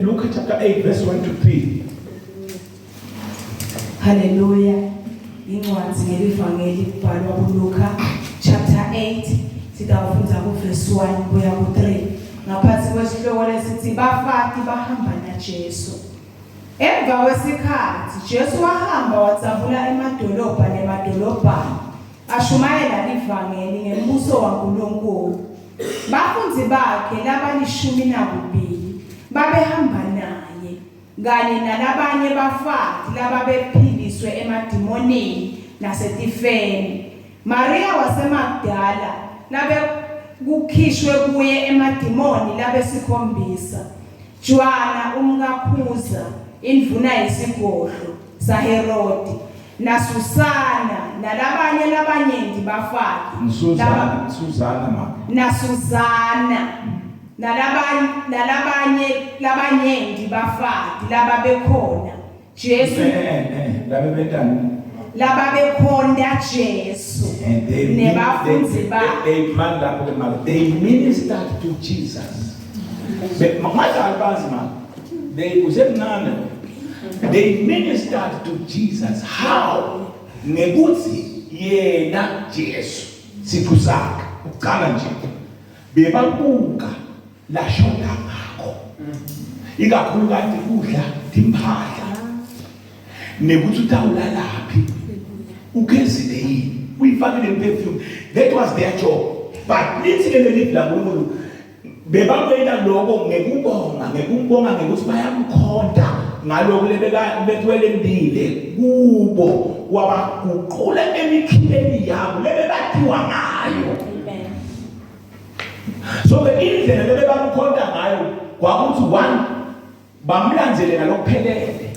Luke chapter 8 verse 1 to 3. Haleluya. Incwadi ngelivangeli kubhalwa kuLuka chapter 8 sitawufundza kuverse 1 kuya ku3. Ngaphansi kwesihloko lesithi bafati bahamba naJesu. Emva kwesikhatsi Jesu wahamba wadzabula emadolobha nemadolobhana ashumayela livangeli ngembuso waNkulunkulu. Bafundzi bakhe labalishumi nakubili babehamba naye, kanye nalabanye bafati lababephiliswe emadimonini nasetifeni. Mariya waseMagdala labekukhishwe kuye emadimoni labesikhombisa, Jwana umkaKhuza, indvuna yesigodlo saHerodi, naSusana nalabanye labanyenti bafati Suzana, Suzana ma. naSuzana nalabanye nalabanye labanyenti bafati lababekhona Jesu Eh eh eh labe bentani? lababekhonta Jesu And they nebafundzi they, bakhe they, man lapho ke mama they ministered to Jesus. Be madlali bazi ma. They usemncane. They ministered to Jesus. How? Ngekuthi yena Jesu sipho sakhe uqala nje bebabuka lashoda ngakho ikakhulukati kudla timphahla nekuthi utawulalaphi ugezile yini uyifakile perfume that was their job but lithi ke leli laNkulunkulu Bebakwenta loko ngekubonga, ngekumbonga ngekutsi bayamkhonta ngaloko lebekatwelentile kubo, wabaguqula emikhibeni yabo lebebatiwa ngayo. So ke indlela lebebamkhonta ngayo kwakuthi one bamlandzele ngalokuphelele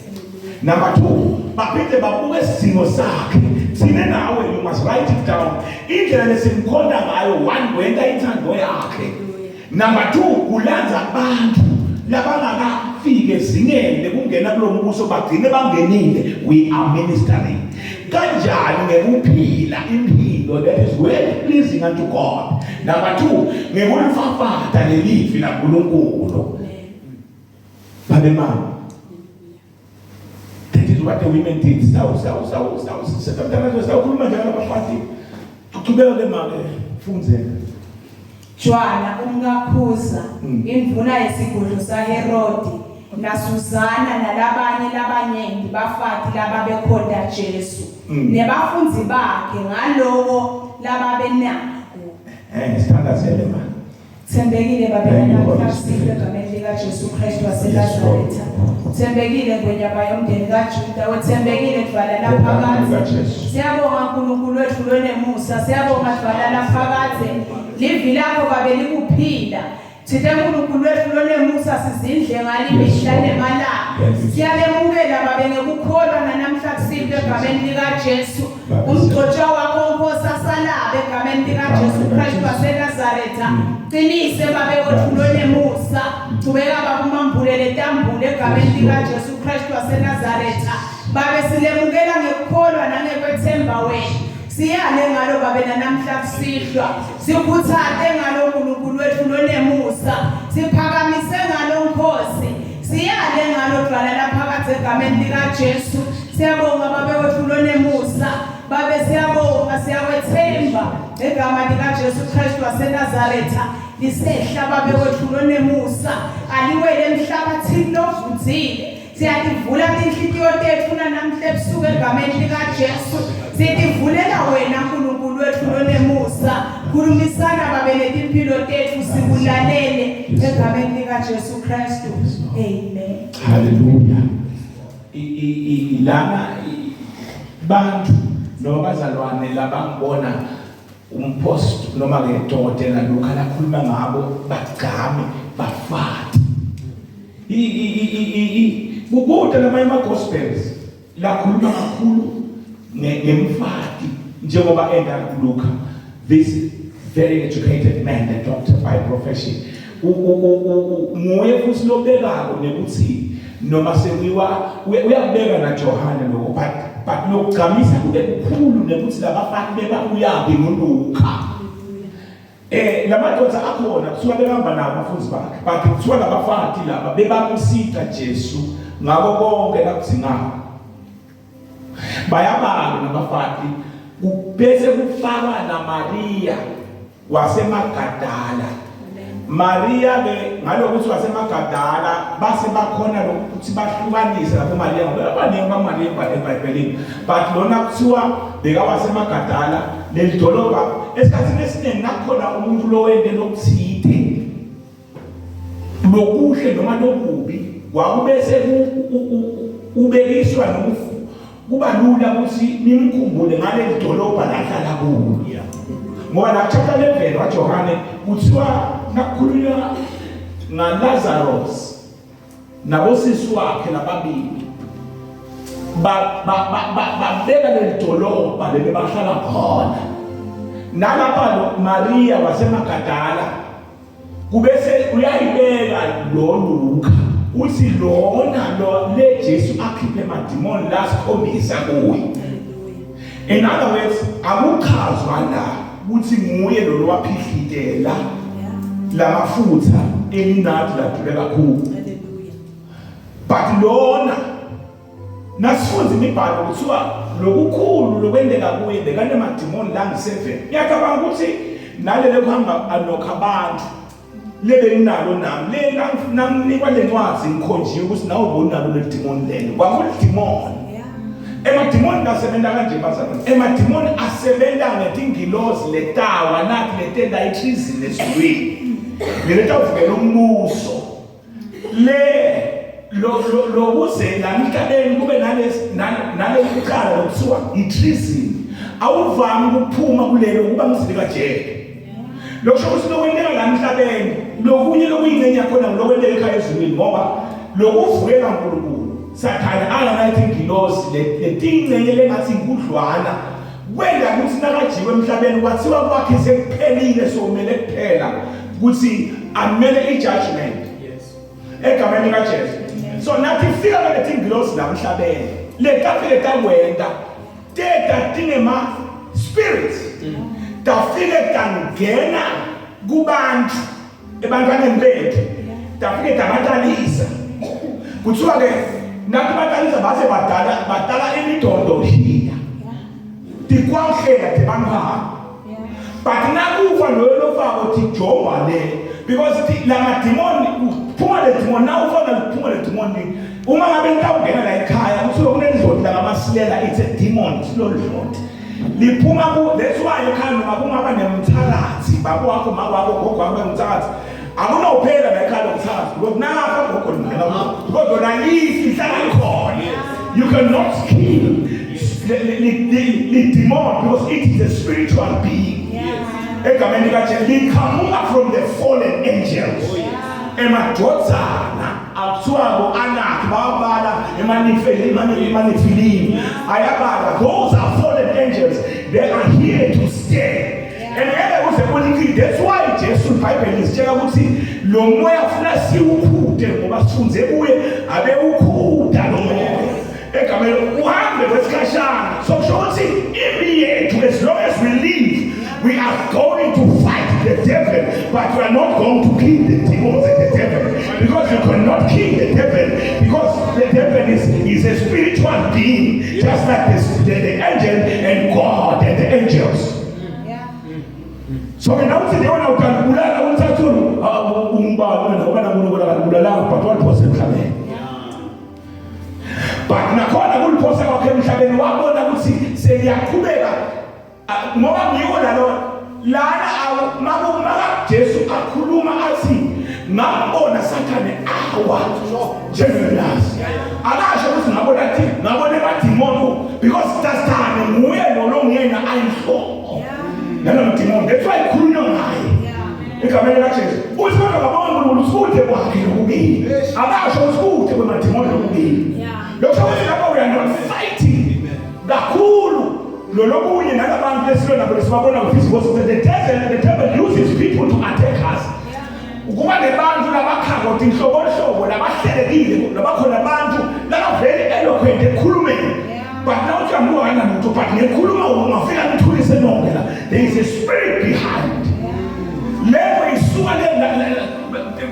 number 2 baphinde babuke isidingo sakhe thina nawe you must write it down indlela lesimkhonta ngayo one wenta inthando yakhe number 2 kulandza abantu labangakafiki ezingeni lekungena kulombuso bagcine bangenile we are ministering kanjani ngekuphila impilo that is well pleasing unto God number 2 ngekulifafata lelivi laNkulunkulu Babe mama. That is what the women did. Sawu sawu sawu sawu. Setamthandazo sawukhuluma njalo abafazi. Qhubeka ke make fundzeka. Jwana umkaKhuza, indvuna yesigodlo saHerodi, naSuzana nalabanye labanyenti bafati lababekhonta Jesu nebafundzi bakhe ngaloko lababenako. Eh sithandazele ma. Thembekile Babe namhla kusihlwa egameni likaJesu Kristu waseNazaretha. Thembekile Ngwenyama yomndeni kaJuda, wethembekile Dvwala laphakadze. Siyabonga Nkulunkulu wethu lonemusa, siyabonga Dvwala laphakadze. Livi lakho Babe likuphila. Thinte Nkulunkulu wethu lonemusa sizindle ngalo imihla nemalanga. Siyalemukela Babe ngekukholwa nanamhla kusihlwa egameni likaJesu. Umgcotshwa wakho Nkosi asalabe egameni likaJesu Kristu waseNazaretha. Qinise babe wethu lonemusa. Qhubeka baba umambule letambule egameni likaJesu Kristu waseNazaretha. Babe silemukela ngekukholwa nangekwethemba wena. Siyale ngalo babe nanamhla kusihlwa. Sikhuthate ngalo Nkulunkulu wethu lonemusa. Siphakamise ngalo Nkosi. Siyale ngalo dwala laphakathi egameni likaJesu. Siyabonga babe wethu lonemusa. Babe siyabonga siyakwethemba ngegama likaJesu Kristu waseNazaretha. Lisehla babe wethu lonemusa. Aliwele emhlabathini lovudzile. Siyativula tinhlitiyo tetfu nanamhla ebusuku egameni likaJesu. Sitivulela wena Nkulunkulu wethu lonemusa. Khulumisana babe netimphilo tetfu sikulalele egameni likaJesu Kristu. Amen. Hallelujah. Lana bantu noma bazalwane labangibona umpost noma ke dokotela lokho lakhuluma ngabo bagcame bafati. I i i i kukude lamanye ama gospels lakhuluma kakhulu ngemfati njengoba enda Luka this very educated man the doctor by profession nguye futhi lobekako nekuthi noma sekuyiwa uyakubeka na Johane lokho but but lokugcamisa kube kukhulu nekuthi labafati bebabuyaphi ngoLuka. Eh lamadoda akhona kuthiwa behamba nabo abafundi bakhe but kuthiwa labafati laba bebamsita Jesu ngako konke lakudzingako. Bayabala nabafati bese kufakwa naMaria waseMagadala. Maria ke ngalokuthi waseMagadala base bakhona lokuthi bahlukanise lapho Maria ngoba baningi baMaria eBhayibhelini but lona kuthiwa bekawaseMagadala leli dolobha esikhathini esiningi nakhona umuntu lowente lokuthide lokuhle noma lokubi kwakubese ubekiswa noma kuba lula ukuthi nimkhumbule ngaleli dolobha lahlala kulo ngoba la chapter 11 waJohane kuthiwa nakukhulunywa ngaLazarus nabosisi wakhe lababili babeka leli dolobha leli bahlala khona nalapha lo Maria waseMagadala kubese uyayibeka lo Luka uthi lona lo le Jesu akhiphe amadimoni lasikhombisa kuye in other words akuchazwa la ukuthi nguye lo lowaphihlitela lamafutha elinadi ladule kakhulu but lona Nasifunda imibhalo kuthiwa lokukhulu lokwenteka kuye bekanemadimoni langu-7. Ngiyacabanga ukuthi nalele kuhamba anokha abantu lebenginalo nami le nanginikwa le ncwadi ngikhonjiwe ukuthi nawe ubonalo leli dimoni lelo kwakulidimoni emadimoni asebenza kanje bazalwane emadimoni asebenza ngetingilozi letawa nathi letenda itreason ezulwini leleta uvukela umbuso le lokuze la emhlabeni kube nalesi naleli cala lokuthiwa i-treason awuvami ukuphuma kulelo kuba mzili kajele lokusho ukuthi lokwenteka la emhlabeni lokunye lokuyingxenye yakhona ngilokwenteka ekhaya ezulwini ngoba lokuvukela uNkulunkulu sathane anganayithi ingilosi letingxenye lengathi inkudlwana kwenda ukuthi nakajiwe emhlabeni kwathiwa kwakhe sekuphelile somele kuphela ukuthi amele i-judgment egameni likaJesu so nathi fika leti ngilosi la emhlabeni letafike takwenta teta tingema spirits tafike tangena kubantu ebantwaneni bethu tafike tabatalisa kuthiwa ke nathi batalisa base badala badala imidondo hiya tikwahlela tebantwana but nakufa loyo lofako tijomba le because la madimoni kuphuma le demon na ufana kuphuma le demon uma ngabe nitawungena la ekhaya kuthiwa kunendloti lakamasilela it's a demon silolidloti liphuma ku that's why ekhaya noma kungaba nemthakathi baba wakho mama wakho gogo wakho ngumthakathi akunophela la ekhaya lomthakathi because nafa gogo lingena because lona lifi lihlala likhona you cannot kill the demon because it is a spiritual being egameni likaJesu liqhamuka from the fallen angels oh, emadvodzana akuthiwa bo-anakhi bayabala emanifilimi ayabala those are fallen angels they are here to stay and ngeke uze uliqide that's why Jesu iBhayibheli lisitshela ukuthi lo moya ufuna siwukhute ngoba sifunze kuye abe ukhuda lo moya egameni uhambe kwesikhashana so kusho ukuthi impi yethu as long as we live we are going to fight the devil but we are not going to kill the demons and the devil because you cannot kill the devil because the devil is, is a spiritual being just like the, the, the angel and God and the angels so ke nawuthi leyona ukanibulala uthathulu umbani wena ngoba naNkulunkulu akanibulalanga but waliphosa emhlabeni but nakhona kuliphosa kwakhe emhlabeni wabona ukuthi seliyaqhubeka ngoba ngiko lalo lana maka Jesu akhuluma athi ngabona sathane awa njengelasi akasho ukuthi ngabona athi ngabona emadimoni because sathane nguye lo longena ayinhloko nalo mdimoni that's why ikhulunywa ngaye egameni likaJesu uthi kodwa ngabona uNkulunkulu usikude kwakhe lokubili akasho usikude kwemadimoni lokubili lokho ukuthi lapho we are not fighting kakhulu lolokunye nalabantu lesilwa nabo lesibabona ngophysical the devil the devil uses people to attack us ukuba nebantu labakhako tinhlobonhlobo labahlelekile labakhona abantu labavele eloquent ekukhulumeni but now uthi amuka kanalutho but ngekhuluma ungafika nithulise nonke la there is a spirit behind.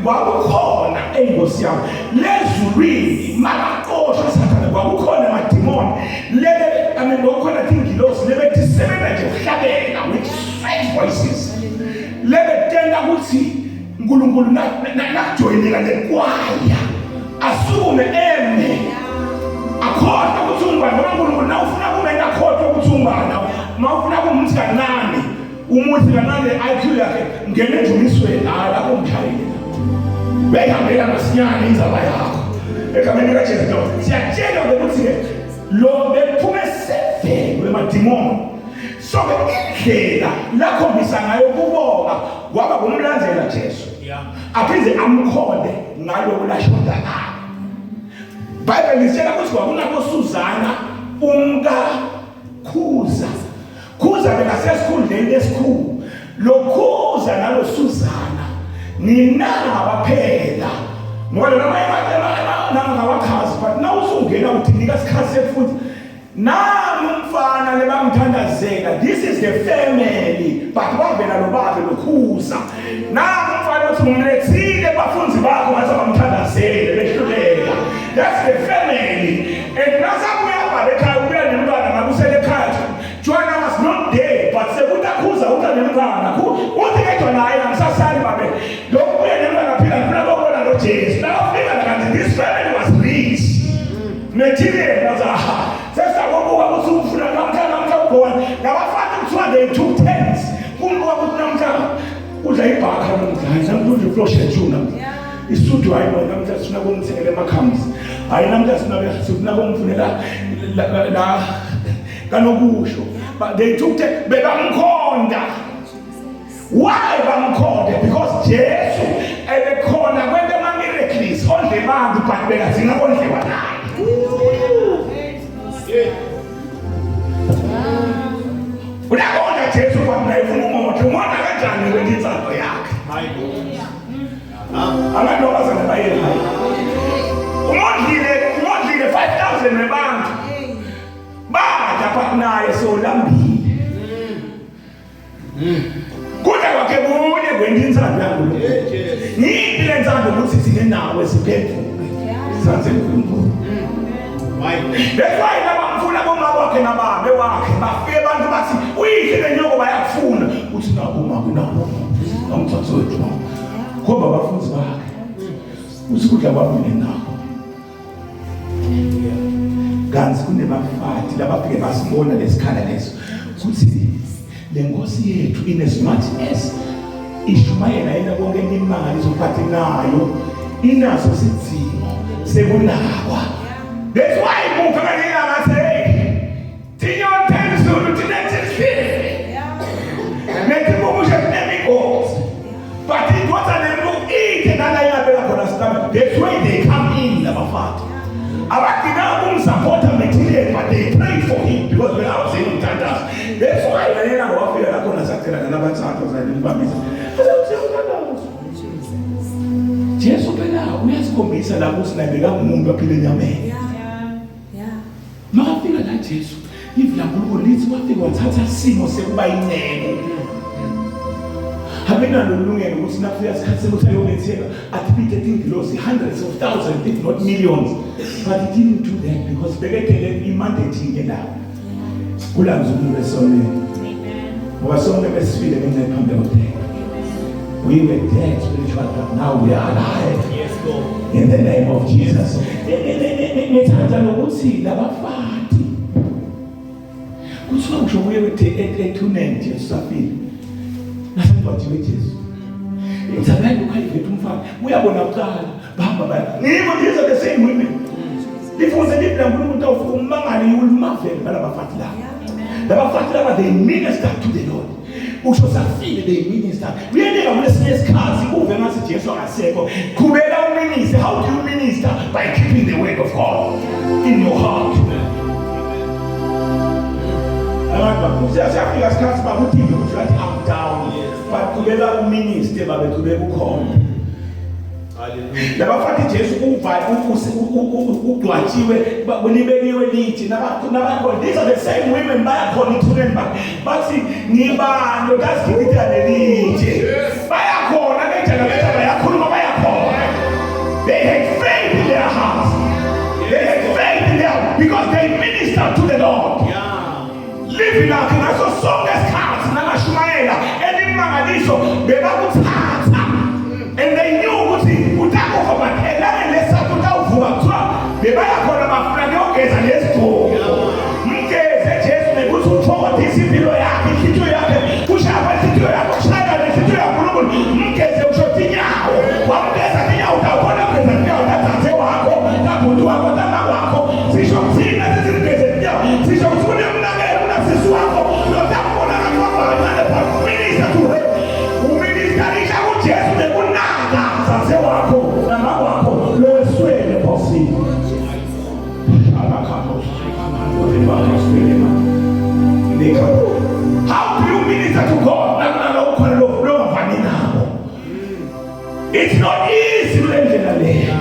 Kwakukhona engosi yami lezulwini makaxoshwa sathane, kwakukhona amadimoni lebe, I mean, kwakukhona tingilosi lebe tisebenza nje ukuhlabela with strange voices, lebe tenta ukuthi uNkulunkulu nakujoyineka lekwaya asukume eme akhohlwe ukuthi ungubani, ngoba uNkulunkulu nawufuna kumenta akhohlwe ukuthi ungubani, mawufuna kumthi kancane umuthi kancane IQ yakhe ngene endumisweni, hayi lapho umshayile uyayihambela masinyane indzaba yakho egameni likaJesu. No, siyatshela ukuthi lo bephume seven wemadimoni. So ke indlela lakhombisa ngayo kubonga kwaba kumlandzela Jesu, aphinde amkhonde ngaloko lashoda ngako. Bible lisitshela ukuthi kwakunabo Suzana umka Khuza. Khuza bekasesikhundleni esikhulu. Lo Khuza nalo Suzana ninaba phela. Ngoba lama nangawakhazi, but nawusungena uthi nika isikhathi sekufuthi nami umfana lebamthandazela, this is the family, but wavela lo babe lokhuza nami umfana uthi ngimlethile bafunzi bakho ngathi bamthandazele behluleka. That's the family. And nasabuya baba ekhaya, ubuya nemntwana ngakusele ekhaya. Joanna was not there, but sekuthi akhuza uta nemntwana, uthi ke Joanna, hayi, angisasali babe, lokubuya nemntwana phila ngifuna kokubona lo Jesu. Nakafika kanti this family was rich material, ngathi sesakobuka ukuthi ufuna namhla namhla ugona nabafana kuthiwa they took turns kumbuka ukuthi namhla udla ibhakha, namhla hayi, namhla udla ifloshe tuna isuthu, hayi no, namhla sifuna kumthengela emakhamsi, hayi, namhla sifuna kumfunela la kanokusho. But they took turns bebamkhonda. Why bamkhonde? Because Jesu ebekhona kwenta ama-miracles, ondle bantu, but bekadzinga kondliwa naye. Uyabona Jesu but naye ufuna umondle. Umonda kanjani wena inzalo yakhe? Amantombazane baye hayi. Umondlile, umondlile 5000 webantu. Badla but naye solambile. Kudla kwakhe kunye kwenta intsando yaNkulunkulu. Ngiyiphi le ntsando? Ukuthi thine nawe siphenduke. Sithathe uNkulunkulu. That's why nabamfuna bomama wakhe nababe wakhe bafike abantu bathi uyidle lenyoko bayakufuna, uthi nabo mama nabo nomthatho wethu khomba abafundi bakhe, uthi kudla kwami nenakho. Kanti kunebafati labafike basibona lesikhala leso kuthi le nkosi yethu, in as much as ishumayela yena konke imimangaliso, but nayo inaso sidzingo sekunakwa. That's why muva ngalila ngathi, hey, tinyoni tinetindlebe netibukushe tinemigosi, but indvodza nento ite nala ingabeka khona sitame. That's why they come in labafati abagcina ukumsupporta material, but they pray for him because bekawuzini umthandazo. That's why yena wafika la khona sacela nalabathathu zanibambisa. Jesu phela uyasikhombisa la ukuthi naye bekangumuntu aphila enyameni. Makafika la Jesu, ivi laNkulunkulu lithi wafika wathatha isimo sekuba inceku. Abenalo ilungelo ukuthi nakufika isikhathi sekuthi ayobetheka athibite tingilosi, hundreds of thousands if not millions, but he didn't do that because beketele imandate inye lapho kulanza umuntu esonweni, ngoba sonke besifile ngenxa yephambi kokuphela. We were dead spiritual, but now we are alive. Yes, Lord. In the name of Jesus. Ngithanda nokuthi labafati kuthiwa ngisho kuye ethuneni Jesu safile nasengcwatshiwe Jesu. Indzaba yalokhu ayivetha umfana uyabona kuqala bahamba baya. Ngibo, these are the same women. Lifunze livi laNkulunkulu utawufika umangale, you will marvel ngalabafati laba. Labafati laba, they minister to the Lord. Usho safile, they minister. Kuyenteka kulesinye isikhathi uve ngathi Jesu akasekho. Qhubeka uminister. How do you minister? By keeping the word of God in your heart. Abantu siyafika isikhathi bakuthimbe ukuthi bathi I'm down. But qhubeka uminister babe, qhubeka ukhona. Hallelujah. Labafati Jesu uva ugcwatshiwe, libekiwe lithi nabakhona, these are the same women, bayakhona ethuneni bathi ngibani lokasigidida lelitshe, bayakhona benjalo benza. They had faith in their hearts. They had faith in their because they ministered to the Lord. Livi lakhe ngaso sonke isikhathi nangashumayela elimangaliso bebakuthatha. And they knew ukuthi utakufa but elangeni lesathu utawuvuka kuthiwa bebaya khona bafuna kuyogeza lesigqoko. Mgeze Jesu nekuthi uthokozise impilo yakhe, inhliziyo yakhe, kushaya inhliziyo yakhe, kushaya nenhliziyo yaNkulunkulu. Mgeze usho tinyawo. Wamgeza tinyawo utawukhona kugeza tinyawo tadzadze wakho, tabhuti wakho, tama wakho. Sisho kuthina sithi mgeze tinyawo. Sisho ukuthi kunemnakelo kunasisi wakho. Lotakubona ngakwakho kancane but minister to her. Uministerisha kuJesu nekunaka dzadze wakho nama wakho loweswele Nkosi. How do you minister to God? Nakunalokukhona longavani nabo. It's not easy kule ndlela leyo.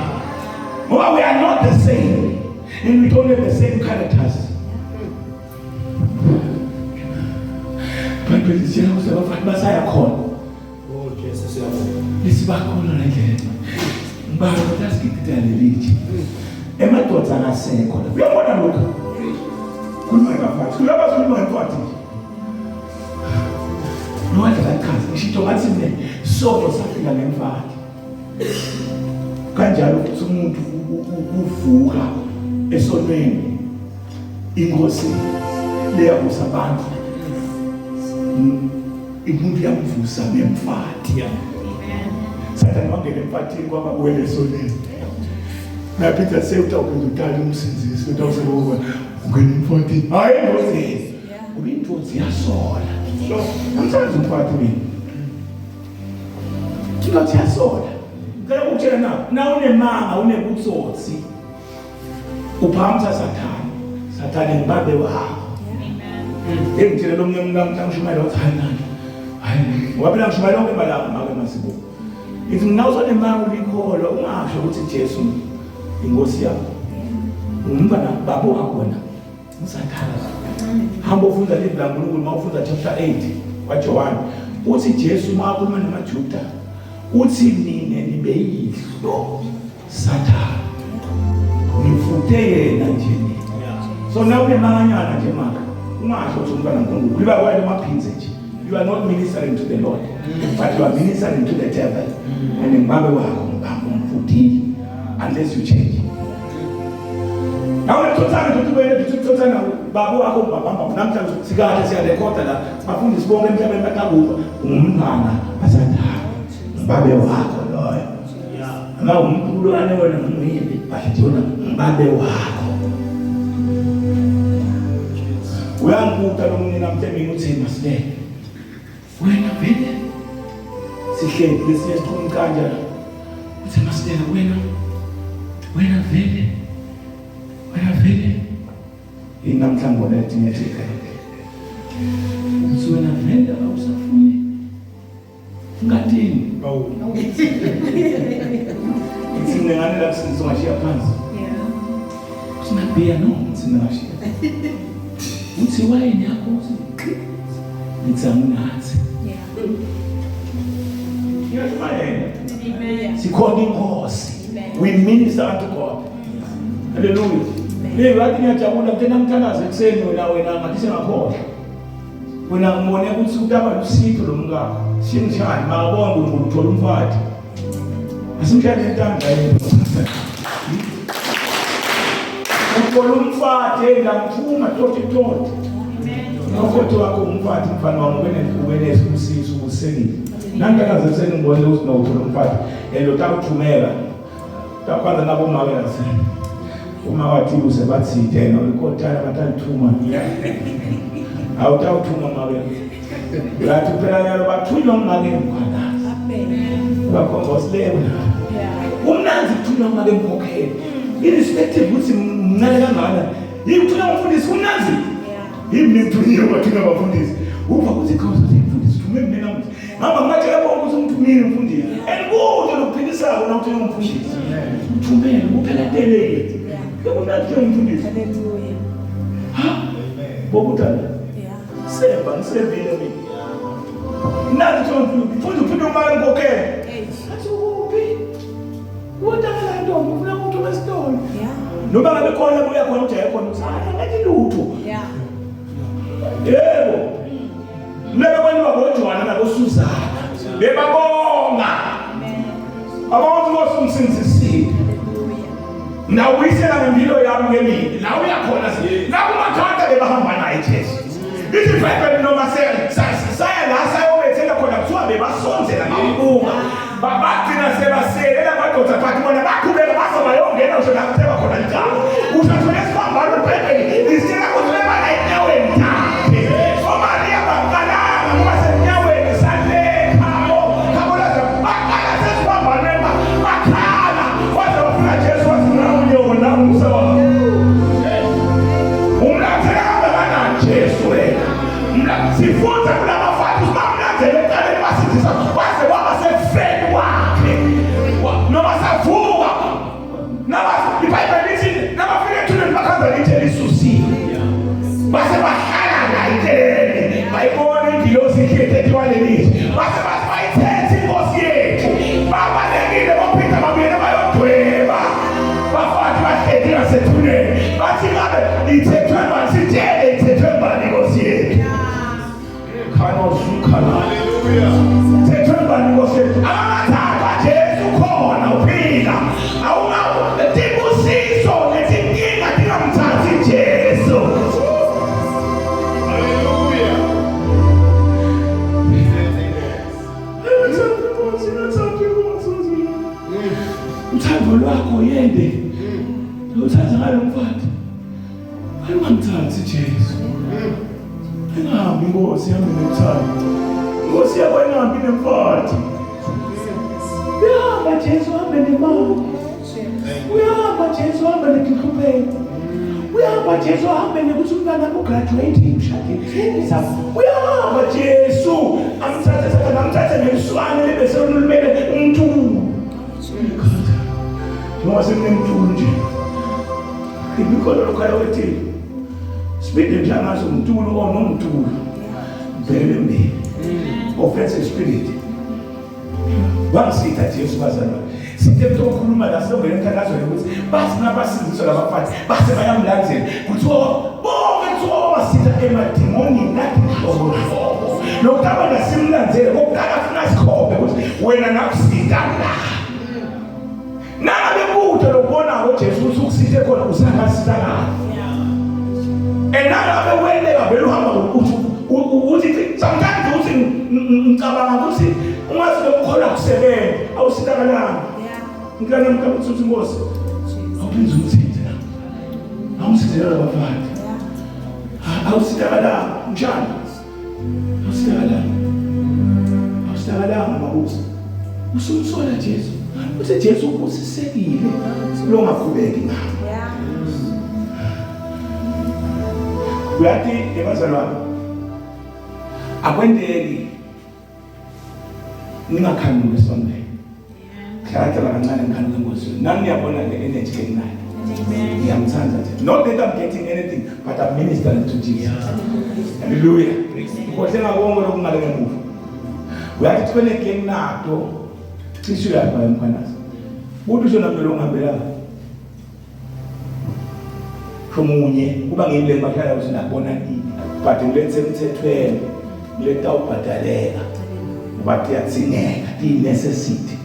Ngoba we are not the same and we don't have the same characters. Ibhayibheli lisitshela ukuthi abafana basaya khona. Oh Jesu siyabonga. Lisibakhona la ndlela. Ngibala ukuthi asigidida lelithi. Emadoda angasekho la. Uyabona lokho? Khuluma ngabafazi. Kulaba sikhuluma ngencwadi. Nowandla kachaza ngisho ngathi mina sono safika ngemfati. Kanjalo futhi umuntu uvuka esonweni inkosi leyabusa abantu umuntu yamvusa ngemfati. Sathane wangena emfatini kwaba kuwele esonweni. Naphinda sewutawuphinda utale umsindzisi utawusebona ungena emfatini. Hayi engozini. Ngoba intozi iyasola. Angithandi umfati mina. Intozi iyasola. Ngicela ukutshela na, na unemanga unebutsotsi. Uphakamisa Sathane. Sathane ngibabe wakho. Amen. Engitshele lo mnye umuntu namhla ngishumayela wathi hayi nani. Hayi ngoba phela ngishumayela onke malanga make masibuko. Ngithi mina uzonemanga ulikholwa ungasho ukuthi Jesu inkosi yakho. Umntwana babo wakho wena. Usathane. Hamba ufunda livi laNkulunkulu uma ufunda chapter 8 kwaJohane. Uthi Jesu uma akhuluma namaJuda uthi nina nibeyihlo Sathane. Nifute yena nje nina. So now unemanganyana nje maka. Ungasho ukuthi umntwana kaNkulunkulu. Liba kwale maphindze nje. You are not ministering to the Lord, but you are ministering to the devil. And ngibabe wakho ngibamba umfutile unless you change. Nawe mthothana nje uthi wena uthi mthothana baba wakho ubabamba namhlanje sikahle siyarekhoda la bafundisi bonke emhlabeni batakuva ungumntwana wasathane ngibabe wakho loyo noma umkhulwane wena ngumhimbi but nje wena ngibabe wakho uyangibuta lo munye namhlanje mina uthi masilele wena vele sihleli lesinye siqhuma kanjani uthi masilele wena wena vele wena vele yini namhlanje ngibona ethi ngithi uthi wena vele awusafuni Ngatini. Awu. Ithi mina ngane la kusindiswa ngashiya phansi. Yeah. Uthi nabhiya no ngithi mina ngashiya. Uthi wayini yakho uthi ngithi anginathi. Yeah. Ngiyashumayela. Amen. Sikhona inkosi. Amen. We minister unto God. Hallelujah. Hey, wathi ngiyajabula ngithe nangithandaza ekuseni wena wena ngathi sengakhohlwa. Wena ngibone ukuthi utaba lusito lo mkakho. Singishani makabonga uNkulunkulu uthola umfati. Asimshayele intandla yini. Uthola umfati engamthuma toti toti. Nokhothi wakho umfati mfana wami ubenesibubenesi umsizi ubusekile. Nangikaze sengibone ukuthi nokuthola umfati. And utakuthumela. Takwanza nabo make nase. Uma wathi uze bathinte nolikotana batalithuma. Awutawuthuma make. Ngathi phela yalo bathunywa ngumake mkhwanazi. Amen. Bakhomba usileyo. Yeah. Kumnandi kuthunywa ngumake mkhokheli. Irrespective ukuthi mncane kangakanani. Yini kuthunywa ngumfundisi kumnandi. Yeah. Yini mina ngithunyiwe kwathunywa abafundisi. Uva ukuthi khoza mfundisi thume mina namuhla. Hamba ngibatshela bonke ukuthi ungithumile mfundisi. And kude lokuphikisayo na uthi umfundisi. Uthumele kuphela telele. Bekumnandi ke umfundisi. Hallelujah. Ha? Bokudala. Yeah. Semba ngisevile mina. Mnandi ke umfundisi. Mfundisi uphinde umali ngikhokhele. Hey. Athi ukuphi? Wotangala. Noma ngabe khona buya khona ujaye khona uthi hayi angathi lutho. Yeah. Yebo. Lebe kwentiwa boJohana naboSuzana. Bebabonga. Abonga ukuthi umsindzisile. Nawuyisela ngempilo yami ngemini. La uyakhona la kumakhanda bebahamba naye Jesu. Ithi iBhayibheli noma saya la sayobethela khona kuthiwa bebasondzela bambuka. Bagcina sebasele lamadoda but bona baqhubeka baze bayongena ngisho la kutheba khona licala. Usho thole isiphambano iBhayibheli lisitshela ukuthi bebala enyaweni takhe. OMariya baqalanga ngoba senyaweni sale khabo. Khabo laze baqala sesiphambanweni bakhala. Waze wafika Jesu wathi nawu nyoko nawu musa wakho. Umlandzela kangakanani Jesu wena? Sifunda kulabafati ukuthi bamlandzele ekuqaleni basindisa waze waba sekufeni kwakhe. Noma savuka naba iBhayibheli lithi nabafika ethuneni bakhanza litshe lisusiwe. Base bahlala la itsheleni bayibona ingilosi ihleti ethiwalelitshe base bathi bayithethe inkosi yethu babalekile baphinda babuyele bayodweba bafati bahleti ngasethuneni bathi ngabe ithethwe bani sitshele ithethwe bani inkosi yethu khanosukhana Hallelujah. thethwe bani inkosi yethu amathatha Jesu khona uphila awungawo tibusiso netinkinga tingamthathi Jesu Hallelujah. Uthando lwakho yende. Uthanda ngalo mfati. Ayungamthathi Jesu. Engahambi inkosi yami nemthando. Inkosi yakho engahambi nemfati. Uyahamba Jesu hambe nemali. Uyahamba Jesu hambe netinhlupheko. Uyahamba Jesu hambe nekuthi umntwana wakho ugraduate umshadile. Uyahamba Jesu amthathe sathane amthathe neliswane libe selulumele umntulu. Njengoba sekunemntulu nje. Ibikhona lokhala wethile. Sibide nje angazi umntulu or nomntulu. Bhekele mbili. Offensive spirit. Wangisitha Jesu bazalwane. Sithe mntu okhuluma la siyongena emthandazweni ukuthi bathi nabasindiswa labafati base bayamlandzela. Kuthiwa bonke kuthiwa wasitha emadimonini nathi hlobo hlobo. Lokhu abana simlandzele kokuqala funa sikhombe ukuthi wena nakusita la. Nangabe kude lokubonako Jesu ukuthi ukusithe khona usangasizakala. Enangabe weleka vele uhamba ngokuthi uthi sometimes uthi ngicabanga ukuthi ungazi lokukholwa kusebenza awusitakalanga. Ngicela ngicabanga ukuthi inkosi awuphinde umthinte la. Awusithela labafati. Awusitakalanga njani? Awusitakalanga. Awusitakalanga mabuza. Usumsola Jesu. Uthi Jesu ubusisekile longakhubeki ngawo. Uyathi ebazalwane akwendeki ningakhanuki esontweni. Hlala hlala kancane ngikhanuka enkosini. Nami ngiyabona le energy enginayo. Ngiyamthanda nje. Not that I'm getting anything, but I'm ministering to Jesus. Hallelujah. Ukhohle ngakonke lokungale ngemuva. Uyathi kube negame nato. Cishe uyabhala mkhwanazi. Uthi usho nami lo ngihambela. Shomunye kuba ngiyile bahlala ukuthi nakubona ini. But ngilethe emthethweni. Ngileta ubhadaleka. Ngoba tiyadzingeka, tiyi-necessity.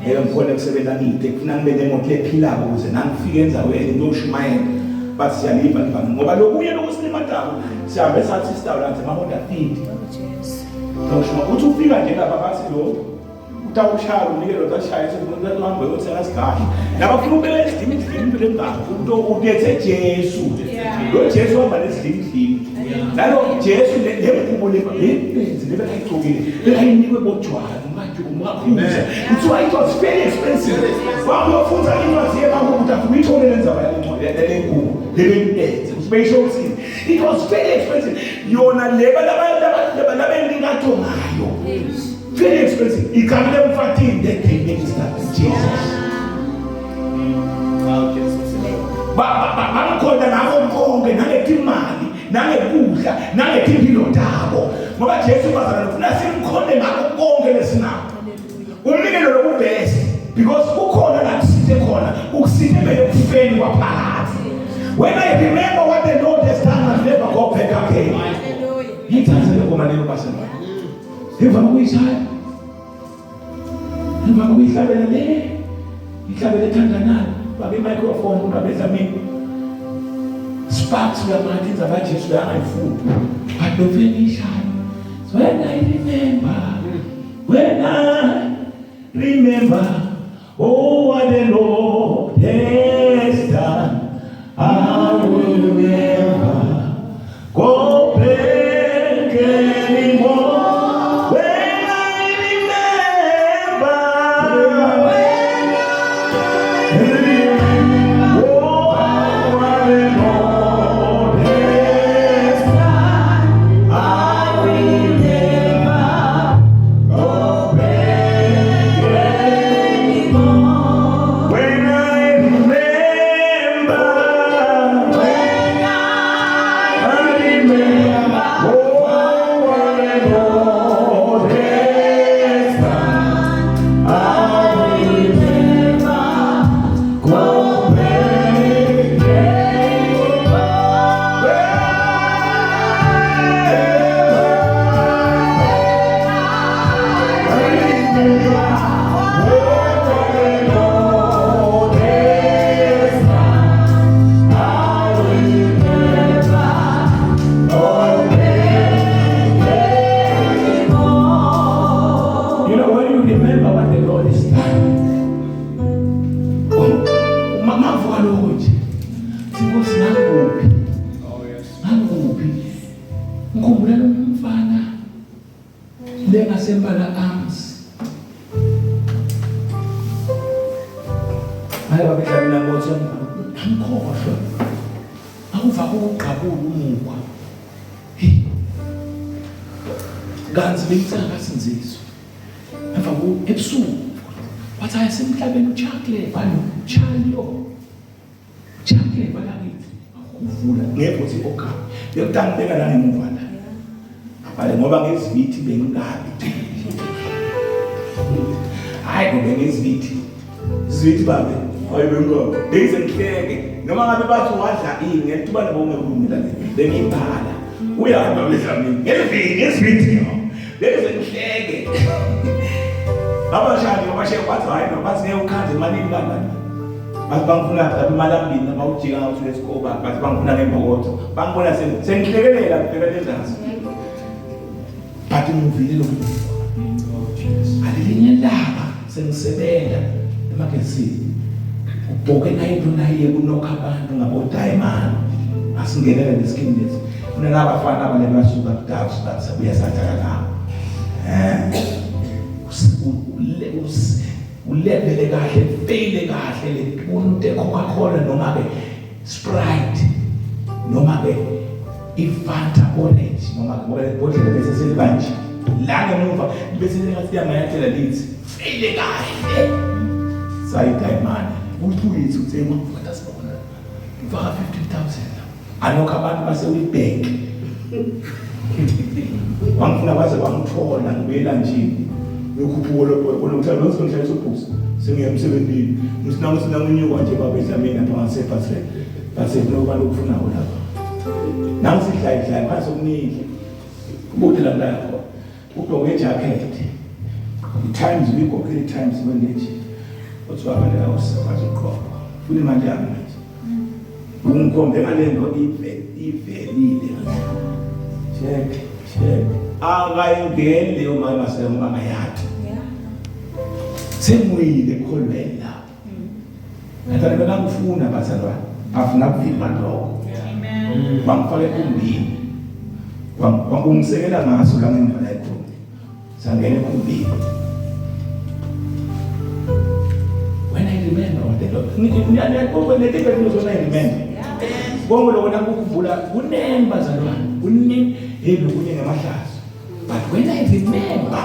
Ngeke ngikhone kusebenza ngide, kufuna ngibe nemoto lephilako ukuze nangifika endzaweni ngiyoshumayela. Bathi siyaliva livanga ngoba lokunye lokusilimatako sihambe sathi sitawulandza ema-Honda Fit. Ngawushuma uthi ufika nje lapha bathi lo utawushaya umnikelo utashaya umuntu uhambe uyothenga isigadla. Laba funa ubeka isidimidimi impilo engaka umuntu ulethe Jesu. Lo Jesu uhamba nesidimidimi. Nalo Jesu le ngubo le lenzi le bekayigcokile bekayinikwe bojwala manje umkakhuza. Kuthiwa it was very expensive. Wangiyofunda incwadi yebaba ukuthi afuna uyithole le ndzaba yale le ngubo le bengilethe. Ukuthi beyisho ukuthini. It was very expensive. Yona leba laba laba laba engingatho ngayo. Very expensive. Igama lemfatini that they ministered to Jesus. Wow, Jesus. Bamkhonda ngakho konke nangetimali nangekudla nangetimpilo tabo ngoba Jesu bazalwane ufuna simkhonde ngakho konke lesinakho. Umnikelo lokubest because kukhona la kusithe khona ukusithe bele kufeni kwaphakathi. When I remember what the Lord has done, I'll never go back again. Hallelujah. Ngiyithanda le ngoma leyo bazalwane. Ngivama ukuyishaya. Ngivama ukuyihlabela le. Ngihlabele ethandanayo. Babe microphone babe Dlamini. Sparks uyamathi indzaba kaJesu uyangayifuni. But lo finish. When I remember, when I remember, oh what the Lord has done, I will never go back anymore. When I remember, when I remember, oh what the Lord has done, I will never go back anymore. When I remember, when I remember, oh, what the Lord has done, I will never go back You know, when you remember what the Lord has done, mavuka lokho nje inkosi ngakuphi? Oh yes. Ngakuphi? Ngikhumbula lo mfana lengasembala arms. Hayi babedlala mina ngothi angikhohlwa. Akuva ukugqabula umukwa. Hey. Kanzi bengitsakasinziswa. Emva ku ebusuku wathi hayi semhlabeni uCharlie balo Charlie Charlie balakithi uvula ngeke uthi okay bekutangibeka la ngemuva la abhale ngoba ngezibithi bengingabi hayi ngoba ngezibithi zibithi babe hayi bengoba bese ngihleke noma ngabe bathi wadla ini ngelituba nabo ungekulungela le bengibhala uyahamba bedlamini ngezivini ngezibithi bese ngihleke abashadi abashe bathi hayi no bathi ngeke ukhanze emalini kanjani bathi bangifuna lapha imali ambili nabawujika ngathi lesikoba bathi bangifuna ngembokotho bangibona sengihlekelela ngibheka lezansi but ngivile lo alelinye ilanga sengisebenza emagezini ubhoke nayo naye kunokha abantu ngabo diamond asingenele leskimu lesi kunalabafana abale basuka kudabs bathi sabuya sadlala nabo ulevele kahle faile kahle le umuntu eCoca-Cola noma ke Sprite noma ke iFanta orange noma ke ngoba lebhodlela bese selibanje la ngemuva bese sengathi liyamanyathela lithi faile kahle sayidayimane uthi uyithi uthenga umfata sibona mfaka 15000 anokho abantu base-Witbank wangifuna baze bangithola ngibuyela nje ngikhuphuka lo ngithanda lo ngihlalisa ubhusi sengiya emsebenzini ngisinangu sinangunyuka nje babedla mina lapha ngasebhasre base kunoba lokufunawo lapha nangisidlayidlayi phansi okunidla kubude la mntana khona ugqoke ijacket i-times uyigoqile i-times wendeji kuthiwa abantu awusikwazi ukugqoka funa imali yami manje ungikhombe ngale nto ivelile check check akayingeni leyo mali masele ngoba angayadi sengiyile ekholweni lapho ngathana bekangifuna bazalwane afuna kuvimba lokho Amen. bangifake ekumbini wangisekela ngaso la ngemva la ekhona sangena ekumbini. When I remember what the Lord ngiyakuba I remember konke lokho nakukuvula kunemba bazalwane kuningi hey lokunye ngamahlazo but when I remember,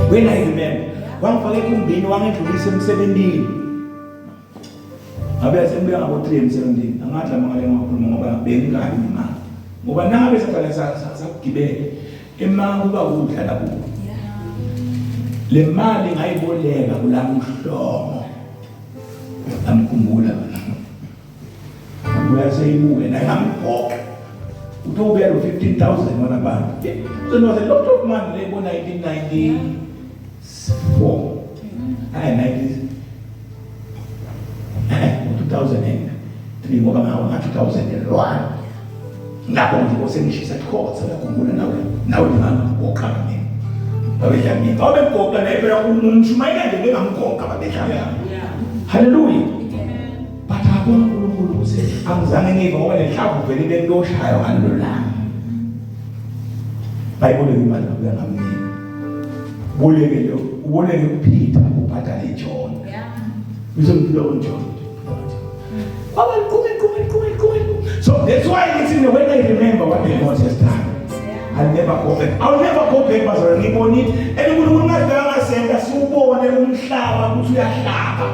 when I remember wangifaka ekumbini wangidlulisa emsebenzini ngabe sengibuya ngabo 3 emsebenzini angadla mangale ngakhuluma ngoba bengingabi nemali ngoba nangabe saqala sakugibele emanga kuba kudla lapho le mali ngayiboleka kulamhlomo amkhumbula Ngibuya seyibuke naye ngamgoqa. Utobuya lo 15,000 wona bantu. So it was a lot of money le ngo 1994. Hayi 90 2003 ngoba ngawo nga 2001 lapho nje osengishisa ikhotha ngakhumbula nawe nawe ngingagoqa mina babedlamini babegoqa naye phela umshumayela nje bengamgoqa babedlamini haleluya but akubona uNkulunkulu ukuthi angizange ngive ngoba lenhlavu vele bengiloshayo ngalelo langa bayiboleke imali ngabuya ngamnika boleke lo uboleke uPeter ubhadale iJohn uzomphila uJohn Baba liqume liqume liqume liqume so that's why it's in the when I remember what the Lord has done I'll never go back I'll never go back bazalwane ngibonile and uNkulunkulu ngadala ngasenda siwubone umhlaba ukuthi uyahlaba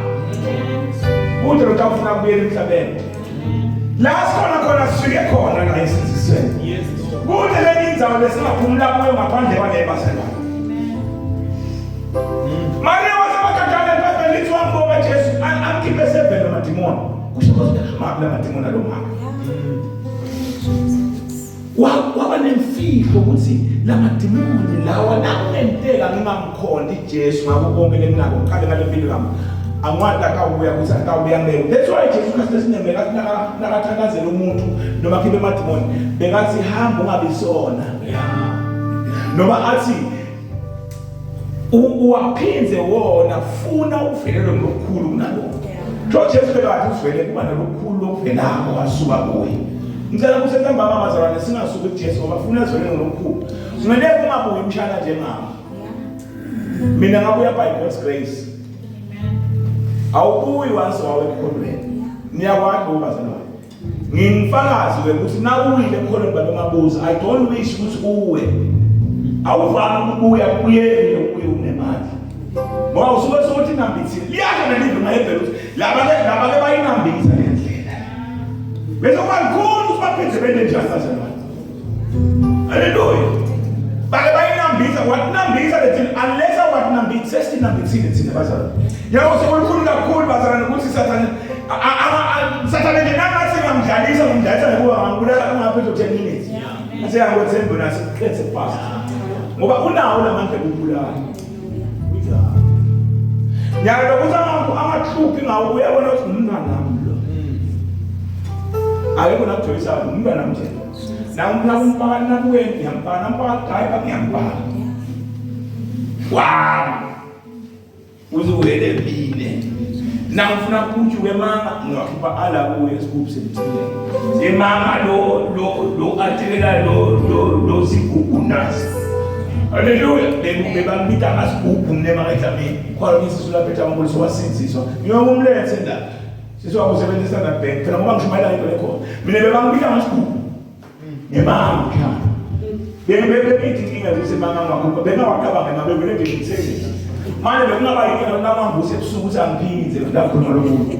Uthi lo tawufuna kubuyela emhlabeni la sikhona khona sifike khona la esizisweni kude lenye indzawo lesingaphumula kuyo ngaphandle kwale bazalwane Maria wasemakadala ibhayibheli lithi wambonga Jesu amkhiphe seven amadimoni kusho ukuthi amabi lamadimoni alo mama waba nemfihlo ukuthi lamadimoni lawa nakungenteka ngingamkhonti Jesu ngako konke lenginako ngiqale ngale mpilo yami angiwazi akawubuya ukuthi akawubuya ngeke that's why Jesu Kristu esinemela nakathandazela umuntu noma khiphe amadimoni bekathi hamba ungabi sona noma athi uwaphinde wona funa uvelelwe ngokukhulu kunalokho jo Jesu bekathi uvele kuba nalokukhulu lokuvelako wasuka kuye ngicela ukuthi ntambama bazalwane singasuki kuJesu ngoba funa ezwele ngokukhulu kumele kungabuyi umshana njengami mina ngabuya by God's grace awubuyi once wawe ekukholweni niyakwazi lokho bazalwane ngingifakazi ke ukuthi nawuwile ekukholweni baba mabuza i don't wish ukuthi uwe awuvami ukubuya kubuyele ubuye unemandla ngoba usuke sokuthi inambithile liyasho nelive mayebhela ukuthi laba ke laba ke bayinambitha le ndlela bese kuba lukhulu ukuthi baphinde bende njani bazalwane Haleluya. Bake bayinambitha watinambitha lethini unless awatinambitha sesinambithile thina bazalwane. Yabo sekukhulu kakhulu bazalwane ukuthi sathane sathane nje nangathi ngamdlalisa ngimdlalisa ngoba ngambulala ungaphethe 10 minutes. Ase yangothemba nasi qethe fast. Ngoba unawo lamandla okubulala. Nyalo ukuthi angahluphi ngawo uyabona ukuthi ngumntwanami lo. Akekho nakujoyisa ngumntwanami nje. Nakumpaka nakuwe ngiyampaka nampaka driver ngiyampaka. Wow. Uzuwele mine. Nangifuna kujuke manga ngiwakhipha ala kuye isigubhu semthile. Emanga lo lo lo athelela lo lo lo sigubhu nasi. Haleluya. Bebambita ngasigubhu mne mangedlamini. Khona ngisisu lapha eTambuliso wasinziswa. Ngiyokumlethe la. Sisi wakho usebenzisa Standard Bank. Phela ngoba ngishumayela into lekhona. Mina bebangibita ngasigubhu. Ngemanga. Bengithi inkinga ukuthi manga ngakhupha. Bengawacabanga ngabe vele nje ngithengisa. Manje bekungaba yinkinga namanguse ebusuku ukuthi angiphindze ngakhuluma lomuntu.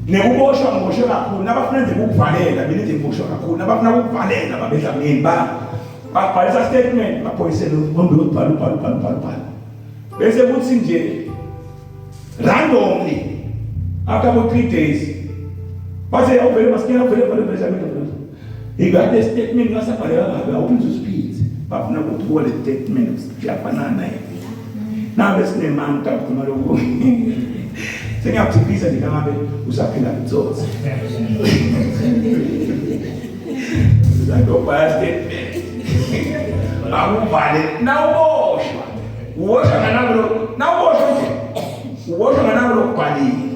Nekuboshwa ngiboshwe kakhulu nabafuna nje ukukuvalela mina nje ngiboshwa kakhulu nabafuna ukukuvalela babedlamini ba babhalisa statement maphoyiseni ngombe ubhala ubhala ubhala ubhala ubhala bese kuthi nje randomly after about 3 days bathe awuvele masinyane awuvele vele vele vele vele ingane statement ngasabhaleka kabi awuphinde usiphinde bafuna ukuthi buka le statement kuyafanana naye nabe sinemanga kakhuluma lokho sengiyakuthembisa nje ngabe usaphila kutsotsi uzakubhala statement akubhale nawuboshwa uboshwa nganako nawuboshwa nje uboshwa nganako lokubhalile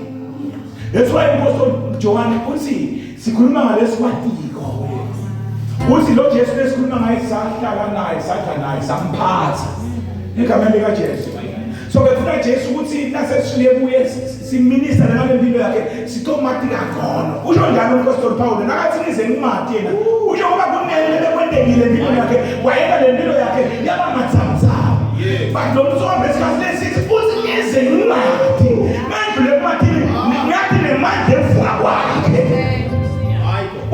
that's why Apostle John uthi sikhuluma ngalesikwatiko uthi lo Jesu lesikhuluma ngaye sahlala naye sadla naye samphatha egameni likaJesu so befuna Jesu ukuthi nasesifike kuye siminister ngale mpilo yakhe sitomati kangcono usho njalo umpostoli Paul nakathi nize ngimati yena usho ngoba kunene lekwentekile empilweni yakhe wayeka le mpilo yakhe yaba matsamtsama but lo msombe esikhathi lesithi uthi nize ngimati manje le kumathini ngathi nemandla evuka kwakhe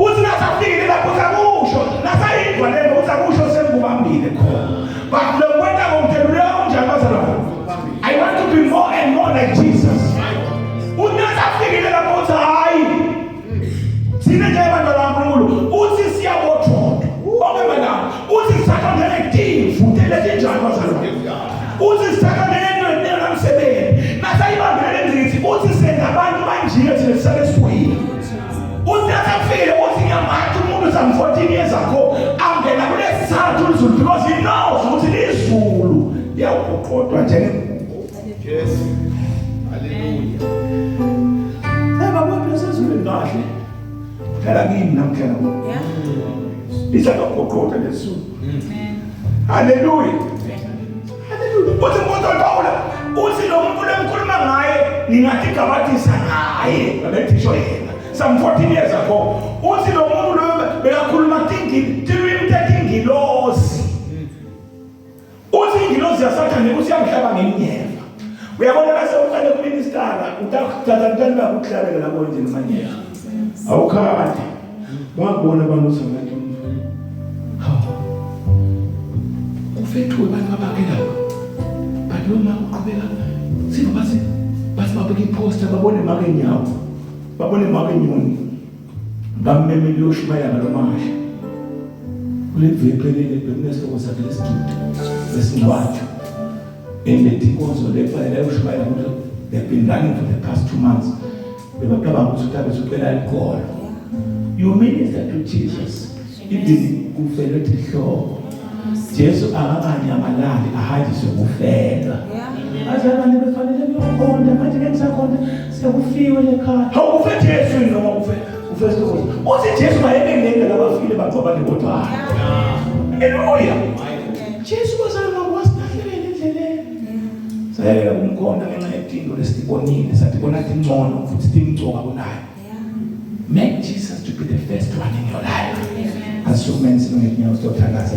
uthi nasafikile lapho sakusho nasayidwa lento uthi akusho sengubambile khona but lo kwenta ngomtheluleka kunjani bazalwane I want to be more and more like Jesus. Unasafikile lapho uthi hayi. Thina njengabantwana baNkulunkulu uthi siyabothodwa bonke malanga uthi sithathwa njengetimvu letinjani bazalwane uthi sithathwa njengento engenamsebenzi nasayibambile le ngqithi uthi sengabantu banjike thina sisale siphuyile uthi nasafile uthi ngiyamathi umuntu some 14 years ago angena kulesithathu izulu because he knows ukuthi lizulu liyawugoqodwa njengengubo. Jesu. Haleluya. Hey baba sezulwini kahle. Phela kimi namhlanje kuwe. Yeah. Lisazogoqoda lesizulu. Haleluya. Haleluya. Uthi uMpostoli Pawula uthi lo muntu lengikhuluma ngaye ngingathi gabathisa ngaye ngabethisho yena. Some 14 years ago uthi lo muntu lo bekakhuluma tingi tilwimi tetingilosi. Uthi ingilosi yaSathane uthi yamhlaba ngeminyeva. Uyabona bese uqale kuministara utakuthatha ntani bakuhlabela labo nje ngemanyeva. Awukhali. Bakubona abantu ukuthi abantu. Hawu. Kufethuwe abantu abakhe lapha. But lo mama uqhubeka siva bathi bathi babeke iposter babone make nyawo. Babone make nyoni. Bammemile uyoshumayela ngalomasha. Kule veki ephelile bekunesihloko sakhe lesidudu lesingcwatshwa. And inkonzo le kufanele ayoshumayela ukuthi they've been running for the past 2 months. Bebacabanga ukuthi utabe ucela iqolo. You minister to Jesus. Even kufelwe tihloko. Jesu akakanyamalali ahanjiswe kufelwa. Bazalwane befanele kuyokhonta manje ke ngisakhonta sekufiwe lekhaya. Hawu kufe Jesu noma kufe kufe isihloko. Uthi Jesu mayebe ngeke labafile bagcoba nebodwana. Haleluya. Jesu bazalwane wasilahlekela endleleni. Sayeka kumkhonta ngenxa yetinto lesitibonile satibona tingcono futhi timcoka kunayo. Make Jesus to be the first one in your life. Asukume ngezinyawo siyothandaza.